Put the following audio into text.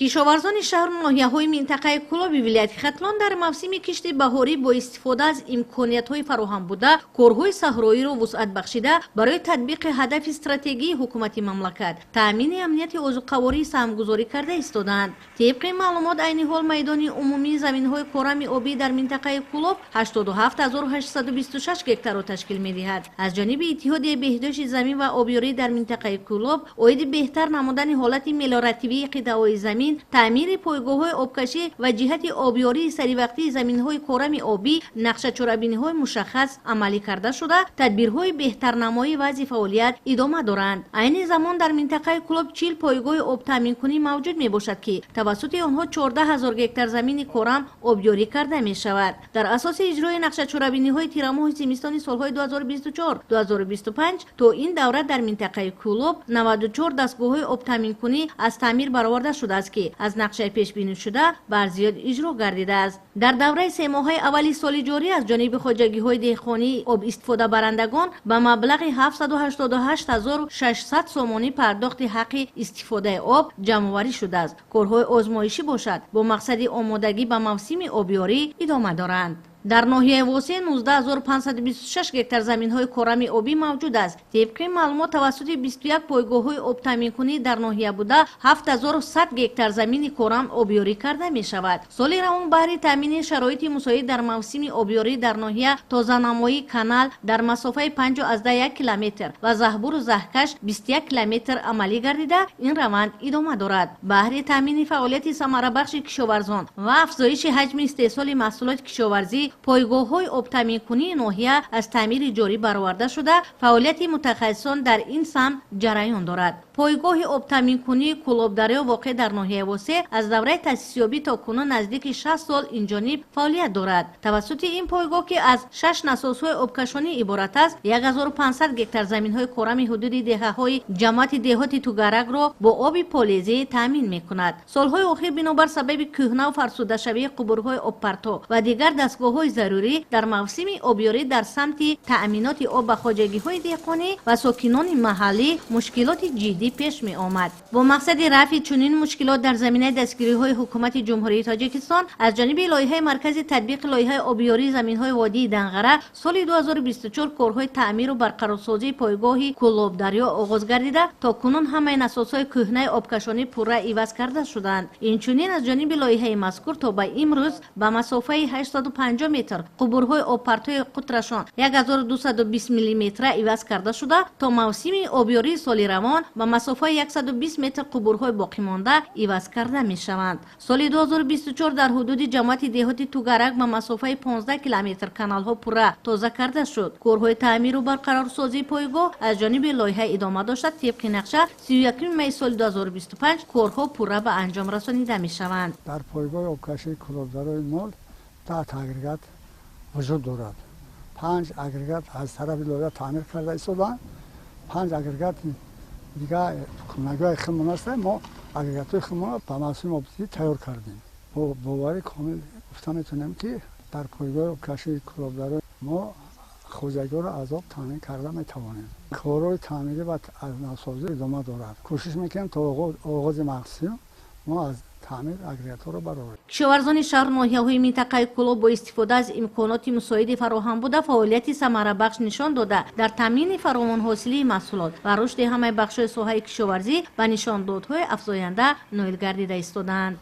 Кишоварзони шаҳру ноҳияҳои минтақаи Кӯлоби вилояти Хатлон дар мавсими кишти баҳорӣ бо истифода аз имкониятҳои фароҳам буда корҳои саҳроиро вусъат бахшида, барои татбиқи ҳадафи стратегии ҳукумати мамлакат, таъмини амнияти озуқаворӣ саҳмгузорӣ карда истодаанд. Тибқи маълумот, айни ҳол майдони умумии заминҳои корами обӣ дар минтақаи Кӯлоб 87 826 гектарро ташкил медиҳад. Аз ҷониби Иттиҳодияи беҳдошти замин ва обёрӣ дар минтақаи Кӯлоб оиди беҳтар намудани ҳолати мелиоративии қитъаҳои замин, таъмири пойгоҳҳои обкашӣ ва ҷиҳати обёрии саривақтии заминҳои корами обӣ нақшачорабиниҳои мушаххас амалӣ карда шуда, тадбирҳои беҳтарнамоии вазъи фаъолият идома доранд. Айни замон дар минтақаи Кӯлоб 40 пойгоҳи обтаъминкунӣ мавҷуд мебошад, ки тавассути онҳо 14 000 гектар замини корам обёрӣ карда мешавад. Дар асоси иҷрои нақшачорабиниҳои тирамоҳи зимистони солҳои 2024-2025 то ин давра дар минтақаи Кӯлоб 94 дастгоҳҳои обтаъминкунӣ аз таъмир бароварда шудааст, ки аз нақшаи пешбинишуда барзиёд иҷро гардидааст. Дар давраи семоҳаи аввали соли ҷорӣ аз ҷониби хоҷагиҳои деҳқонии обистифодабарандагон ба маблағи 788 600 сомонӣ пардохти ҳаққи истифодаи об ҷамъоварӣ шудааст. Корҳои озмоишӣ бошад, бо мақсади омодагӣ ба мавсими обёрӣ идома доранд. Дар ноҳияи Восеъ 19 526 гектар заминҳои корами обӣ мавҷуд аст. Тибқи маълумот, тавассути 21 пойгоҳҳои обтаъминкунӣ дар ноҳия буда 7100 гектар замини корам обёрӣ карда мешавад. Соли равон баҳри таъмини шароити мусоид дар мавсими обёрӣ дар ноҳия тозанамоии канал дар масофаи 5,1 километр ва заҳбуру заҳкаш 21 километр амалӣ гардида, ин раванд идома дорад. Баҳри таъмини фаъолияти самарабахши кишоварзон ва афзоиши ҳаҷми истеҳсоли маҳсулоти кишоварзӣ пойгоҳҳои обтаъминкунии ноҳия аз таъмири ҷорӣ бароварда шуда, фаъолияти мутахассисон дар ин самт ҷараён дорад. Пойгоҳи обтаъминкунии Кӯлобдарё, воқеъ дар ноҳияи Восеъ, аз давраи таъсисёбӣ то кунун наздики 60 сол инҷониб фаъолият дорад. Тавассути ин пойгоҳ, ки аз шаш насосҳои обкашонӣ иборат аст, 1500 гектар заминҳои корами ҳудуди деҳаҳои ҷамоати деҳоти Тугаракро бо оби полезӣ таъмин мекунад. Солҳои охир бинобар сабаби кӯҳнаву фарсудашавии қубурҳои обпартов ва дигар дастгоҳҳои зарурӣ дар мавсими обёрӣ дар самти таъминоти об ба хоҷагиҳои деҳқонӣ ва сокинони маҳаллӣ мушкилоти ҷиддӣ пеш меомад. Бо мақсади рафъи чунин мушкилот дар заминаи дастгириҳои Ҳукумати Ҷумҳурии Тоҷикистон аз ҷониби лоиҳаи маркази татбиқи лоиҳаи обёрии заминҳои водии Данғара соли 2024 корҳои таъмиру барқарорсозии пойгоҳи Кӯлобдарё оғоз гардида, то кунун ҳамаи насосҳои кӯҳнаи обкашонӣ пурра иваз карда шуданд. Инчунин аз ҷониби лоиҳаи мазкур то ба имрӯз ба масофаи 850 метр қубурҳои обпартои қутрашон 1220 миллиметра иваз карда шуда, то мавсими обёрии соли равон ба масофаи 120 метр қубурҳои боқимонда иваз карда мешаванд. Соли 2024 дар ҳудуди ҷамоати деҳоти Тугарак ба масофаи 15 километр каналҳо пурра тоза карда шуд. Корҳои таъмиру барқарорсозии пойгоҳ аз ҷониби лоиҳа идома дошта, тибқи нақша 31 майи соли 2025 корҳо пурра ба анҷом расонида мешаванд. Дар пойгоҳи обкашии Кӯлобдарои нол 10 агрегат вуҷуд дорад. Панҷ агрегат аз тарафи лоиҳа таъмир карда истодаанд, панҷ агрегат дигар кӯҳнагиҳои худмон аст. Мо агрегатҳои худмонро ба мавсими обдиҳӣ тайёр кардем. Бо боварӣ комил гуфта метавонем, ки дар пойгоҳи обкашии Кӯлобдарои мо хоҷагиҳоро аз об таъмин карда метавонем. Корҳои таъмирӣ ва аз навсозӣ идома дорад. Кӯшиш мекунем, то оғози мавсим мо аз таъмир агрегатҳоро барорем. Кишоварзони шаҳру ноҳияҳои минтақаи Кӯлоб бо истифода аз имконоти мусоиди фароҳам буда фаъолияти самарабахш нишон дода, дар таъмини фаровонҳосилии маҳсулот ва рушди ҳамаи бахшҳои соҳаи кишоварзӣ ба нишондодҳои афзоянда ноил гардида истодаанд.